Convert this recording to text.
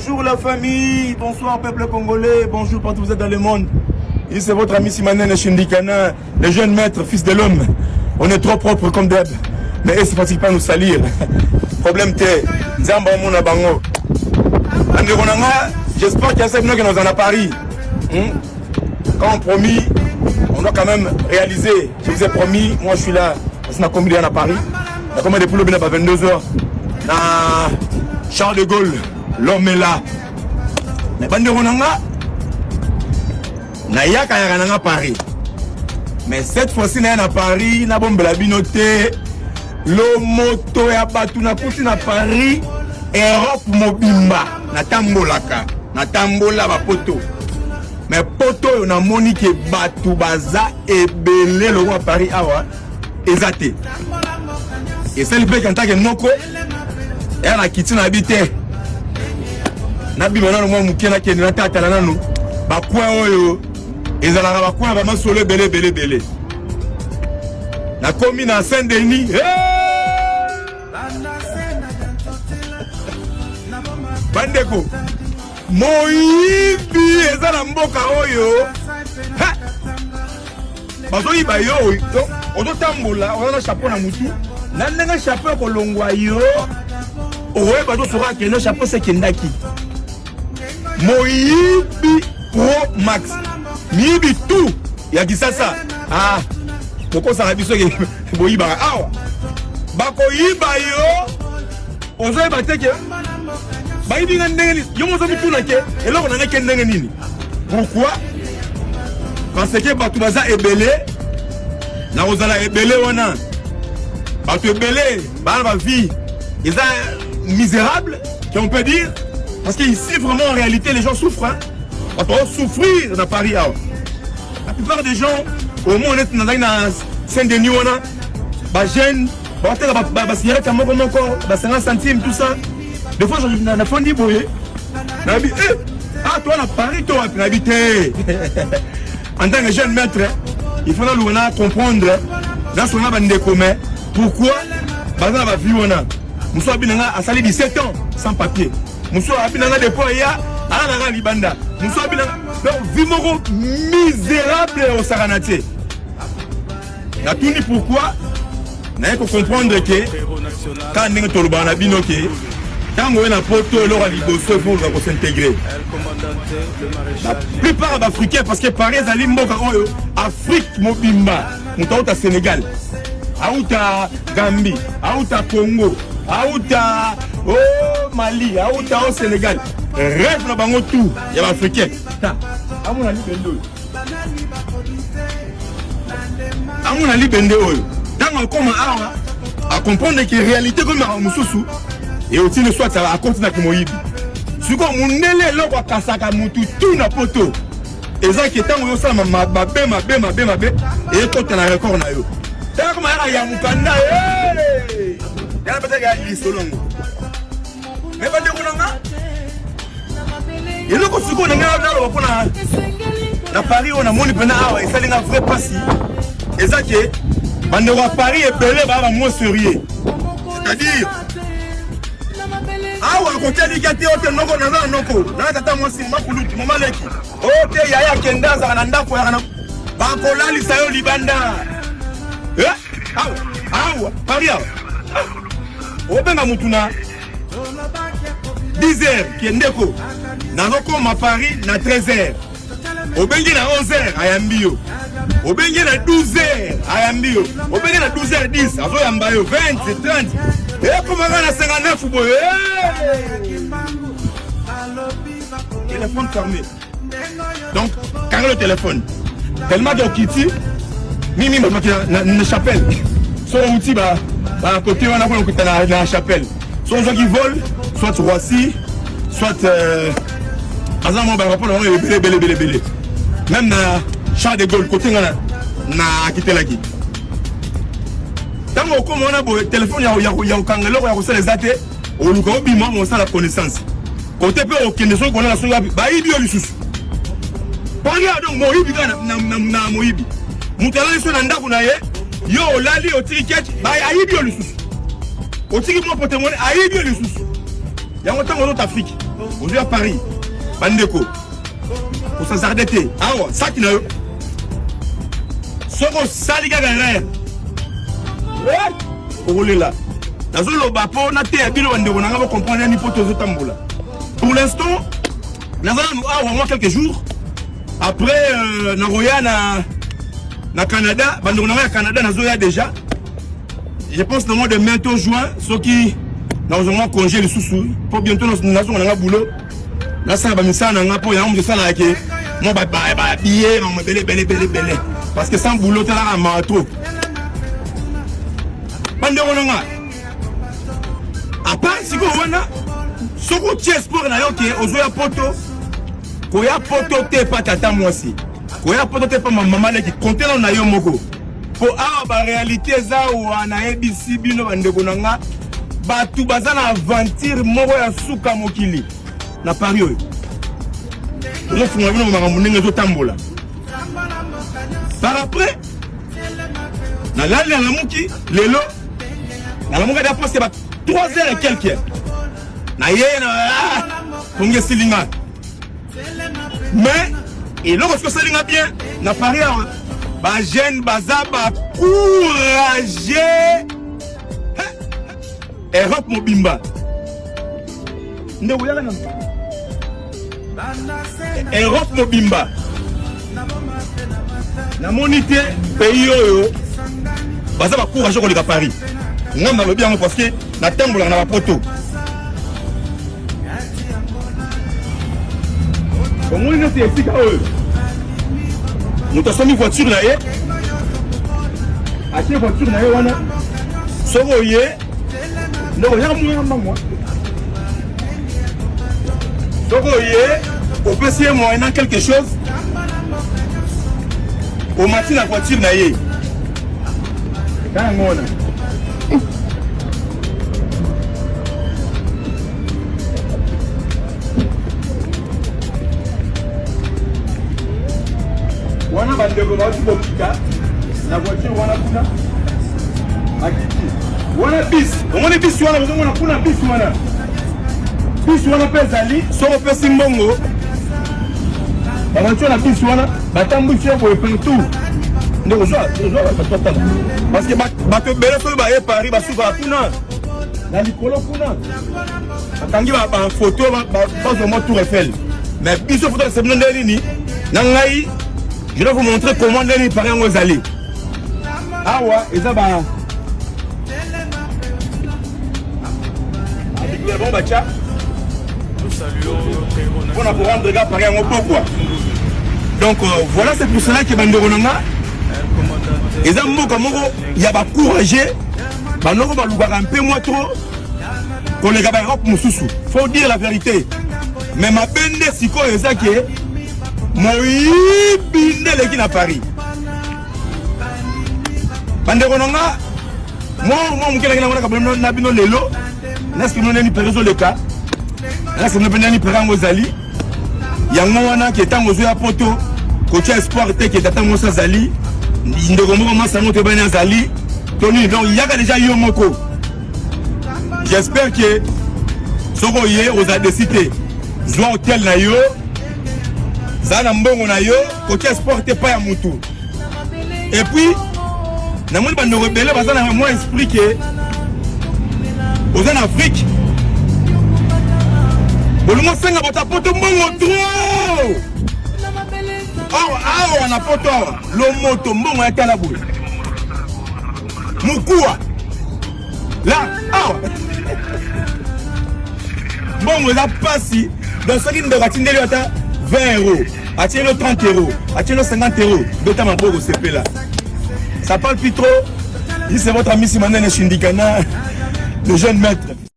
Bonjour la famille, bonsoir peuple congolais, bonjour partout où vous êtes dans le monde. Ici c'est votre ami Simanene Shindikana, le jeune maître, fils de l'homme. On est trop propre comme d'hab, mais eux se fatiguent pas à nous salir. Problème te, Nzambe amona bango. Bandeko na nga, j'espère qu'il y a ça qui nous en a Paris. Quand on promis, on doit quand même réaliser. Je vous ai promis, moi je suis là, parce que combien à Paris. Nakoma depuis lobi na ba 22h na Charles de Gaulle, l'homme est là. Mais bandeko na nga, nayaka yaka na nga Paris. Mais cette fois-ci naya na Paris, nabombela bino te lomoto ya bato nakuti na Paris, Europe mobimba natambolaka, natambola bapoto. Mais poto oyo namoni ke bato baza ebele lokola Paris awa eza te. Esali mpe kantake noko eya na kiti na bi te, nabima nano mwa moke, nakende natatala nano bacoin oyo ezalaka bacoin ya bamasolo ebele ebele ebele. Nakomi na Saint Denis, hey! Bandeko, moyibi eza na mboka oyo, bazoyiba yo, ozotambola oza na chapeau na mutu, na ndenge chapeau ekolongwa yo okoyeba tosoka akende chapeau sekendaki. Moyibi pro max, miyibi tout ya Kisasa. Ah, bokosaka biso boyibaka awa, bakoyiba yo ozoyeba te ke bayibi nga ndenge nini. Yo mozo mituna ke eloko na ngai ke ndenge nini. Pourquoi? Parce que bato baza ebele na kozala ebele wana, bato ebele bana ba vie eza misérable qu'on peut dire, parce que ici vraiment en réalité les gens souffrent, hein? Bato souffrir na Paris awa. La plupart des gens au moins neti nazalaki na Saint-Denis wana, bajeune bateka basigarete ya moko moko ba 50 centimes, tout ça. Des fois nafandi boye, nayebi eh, ah toi na Paris to wapi, nayebi te. En tant que jeune maître, il faut naluka na comprendre, nasonga bandeko. Mais pourquoi baza na bavie wana? Mosu abi nanga asali 17 ans sans papier, mosu abi nanga depuis aya ala nanga libanda, mosu abi nanga donc vie moko misérable osakana te. Natuni pourquoi, naye kocomprendre ke kaka ndenge tolobaka na bino ke ntango oye na poto, eloko ya liboso il faut oluka kos'intégrer. La plupart ya baafricain, parce que Paris ezali mboka oyo Afrique mobimba, moto auta Sénégal, auta Gambie, auta Congo, auta o Mali, auta o Sénégal, rêve na bango tout ya baafricain ta amona libende oyo, amona libende oyo. Ntango akoma awa, acomprendre ke réalité komi makambo mosusu eotini, soit akontinaki moyibi. Sikoyo mondele eloko akasaka mutu tu na poto eza ke ntango yosala mabe mabe mabe mabe, ekota na record na yo. Tala koma yaka ya mokanda yana petaka ya lisolo yango. Me bandeko na nga, eloko sikoyo na ngai naloba mpona na Paris oyo namoni mpena awa esali nga vrai mpasi eza ke bandeko ya Paris ebele baa ba moins sérieux, c'est-à-dire awa akotia te ote noko naza na noko nana tata mwasi makulutu mama leki oyo te yaya akende azalaka na ndako yaka na bakolalisa yo libanda. Awa awa Paris awa obenga mutu na 10 heures ke ndeko nazokoma Paris na 13 heures, obengi na 11 heures ayambi yo, obengi na 12 heures ayambi yo, obengi na 12 heures 10 azoyamba yo, 20 30 ekomaka na 59 boye, téléphone fermé. Donc carré le téléphone tellement que okiti mingi bazwaki na chapelle, so outi bakote wana mpona okita na chapelle, so ozwaki vol soit Roissy, soit aza mwa baaéroport nango ebele ebele ebele ebele, même na Charles de Gaulle kote nga na akitelaki. Ntango okóma wana boye, telefone ya kokanga, eloko ya kosala eza te. Oluka obima mosala connaissance kote mpe okende soki kolala soki wapi, bayibi yo lisusu. Paris donc moyibi kaka na moyibi. Moto alali so na ndako na ye, yo olali otiki keche, ayibi yo lisusu, otiki mwa porte-monnaie, ayibi yo lisusu. Yango ntango ozota Afrique Ozoya Paris, bandeko, kosazarde te. Awa saki na yo, soki osali kaka erreur, okolela. Nazoloba mpo nateya bino, bandeko na nga, bocomprendre nani mpo tozotambola. Pour l'instant naza nanu awa mwa quelques jours, après nakoya na Canada. Bandeko na ngai ya Canada, nazoya déjà, je pense, na mois de mai to juin, soki nakozwa mwa congé lisusu, mpo bientôt nazonga nanga boulot, nasala bamisala na nga, mpo yango moto esalaka ke mwa babillet bango ebele ebele ebele ebele, parce que sans boulot talaka mawa trop. Bandeko na nga, à part sikoyo wana, soki otie espoir na yo ke ozoya Poto, koya Poto te pa tata mwasi, koya Poto te pa mama leki, compte nano na yo moko, mpo awa baréalité eza awa. Nayebisi bino, bandeko na nga, bato baza na aventure moko ya suka mokili na Paris oyo. Tozofunga bino makambo ndenge ezotambola. Par après nalali, nalamuki lelo, nalamuki ata presque ba 3 heures et quelque, naye na pongi esili nga. Mais eloko soki osalinga bien na Paris awa, bajeune baza bacourage. Europe mobimba, ndeko, yaka na Europe mobimba, namoni te pays oyo baza bacourage koleka Paris. Nga nalobi yango parce que natambolaka na bapoto. Omoni neti esika oyo moto asombi voiture na ye, atie voiture na ye wana, soki oye, ndeko, yaka moya mangwa, soki oye, opesi ye moyennant quelque chose, omati na voiture na ye, yango wana. Wana bandeko bauti kokita na voiture wana kuna, bakiti wana bus. Omoni bus wana, bozomona kuna bus wana, bus wana mpe ezali, soki opesi mbongo, bavoiture na bus wana batambwisi yo boye partout. Ndeko, zwa bato atala, parce que bato ebele soki baye Paris, basukaka kuna na likolo kuna, bakangi bafoto, bazwa mwa Tour Eiffel. Mais biso foto na bino nde nini na ngai, je dois vous montrer comment ndenge nini Paris yango ezali. Awa eza ba bango batya mpona korendre ga Paris yango pokwa. Donc voilà, c'est pour cela que, bandeko na nga, eza mboka moko ya bacourage, bandoko balukaka mpe mwa trop koleka baEurope mosusu, faut dire la vérité. Mais mabe nde sikoyo eza ke moyibi nde eleki na Paris. Bandeko na nga, mwa moke naki nango na bino lelo, naske bino ndeni Paris ezoleka, naske bino mpe ndeni Paris yango ezali. Yango wana ke ntango ozoya Poto, kotia espoir te ke tata mwasi azali, ndeko moko mwasi yango toyebani azali to nini. Donc yaka déjà yo moko. J'espère que soki oye, ozala déçu te. Zwa hotel na yo, zala na mbongo na yo, kotia espoir te pa ya mutu. Et puis namoni bandeko ebele baza na mwa esprit ke oza na Afrique, bolingo osenga bato ya Poto mbongo trop. Awa, awa na Poto awa, lomoto mbongo ya tala boye, mokuwa la awa, mbongo eza mpasi. Donc soki ndeko atindeli yo ata 20 euro, atieli yo 30 euro, atieli yo 50 euro, beta maboko, sepela. Ça parle plus trop. C'est votre ami Simanene Shindikana, le jeune maître.